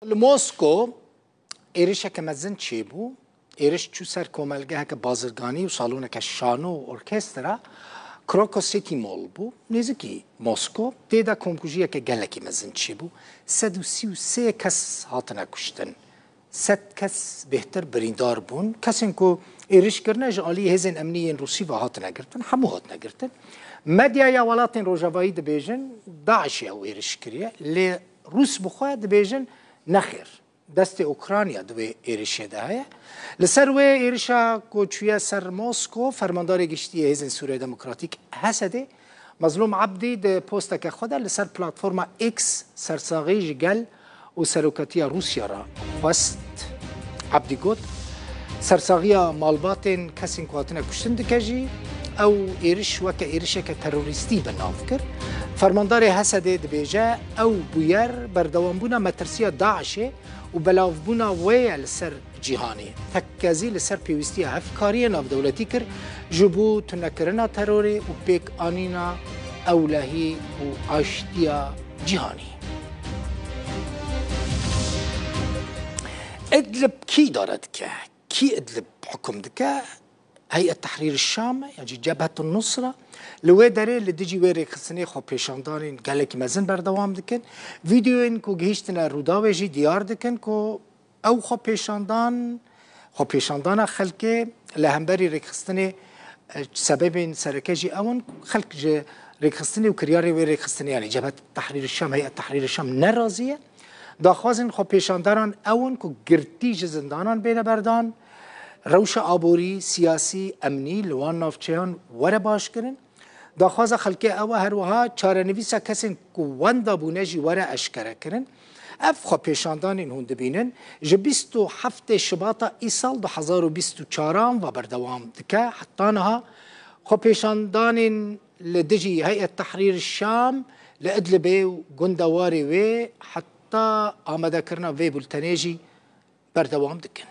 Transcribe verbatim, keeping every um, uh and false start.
Li Mosko êrişeke mezin çêbû. Êriş çû ser komelgeheke bazirganî û saloneke şano û orkestra Crocus City Mall bû, nêzîkî Mosko. Tê de komkujiyeke gelekî mezin çêbû. Sed û sî û sê kes hatine kuştin. Sed kes bêhtir birîndar bûn. Kesên ku êriş kirine ji alî hêzên emnî yên Rûsî ve hatine girtin. Hemû hatine girtin. Medyaya welatên Rojavayî dibêjin, DAIŞê ew êriş kiriye. Lê Rûs bi xwe dibêjin, nexêr. Destê Ukrayna di wê êrişê de heye. Li ser wê êrişa ku çûye ser Mosko, Fermandarê Giştî yê Hêzên Sûriya Demokratîk, H S D'ê, Mezlûm Ebdî di posteke xwe de li ser platforma X sersaxî ji gel û serokatiya Rûsya re xwest. Ebdî got, sersaxiya malbatên kesên ku hatine kuştin dike jî, ew êriş weke êrişeke terorîstî bi nav kir. Fermandarê H S D'ê dibêje, ew bûyer berdewambûna metirsiya DAIŞê û belavbûna wê ye li ser cîhanê. Tekezî li ser pêwîstiya hevkariyê navdewletî kir ji bo tunekirina terorê û pêkanîna ewlehî û aştiya cîhanê. Idlib kî îdare dike? Kî Idlib hukum dike? Heyet Tehrîr Şam e, yan jî Cebhet Nusra, li wê derê li dijî wê rêxistinê xwepêşandanên gelekî mezin berdewam dikin. Vîdeoyên ku gihîştine Rûdawê jî diyar dikin ku ew xwepêşandan, xwepêşandana xelkê li hemberî rêxistinê, e, sebebên sereke jî ew in, xelk ji rêxistinê û kiryarê wê rêxistinê, yanî Cebhet Tehrîr Şam, Heyet Tehrîr Şam nerazî ye. Daxwazên xwepêşandanan ew in ku girtî ji zindanan bêne berdan, rewşa aborî, siyasî, emnî li wan navçeyan were başkirin. Daxwaza xelkê ew e, her wiha çarenivîsa kesên ku wenda bûne jî were eşkerekirin. Ev xwepêşandanên hûn dibînin, ji bîst û heftê Şibata îsal du hezar û bîst û çaran ve berdewam dike. Heta niha xwepêşandanên li dijî Heyet Tehrîr Şam li Idlibê û gundewarê wê heta amadekirina vê bultenê jî berdewam dikin.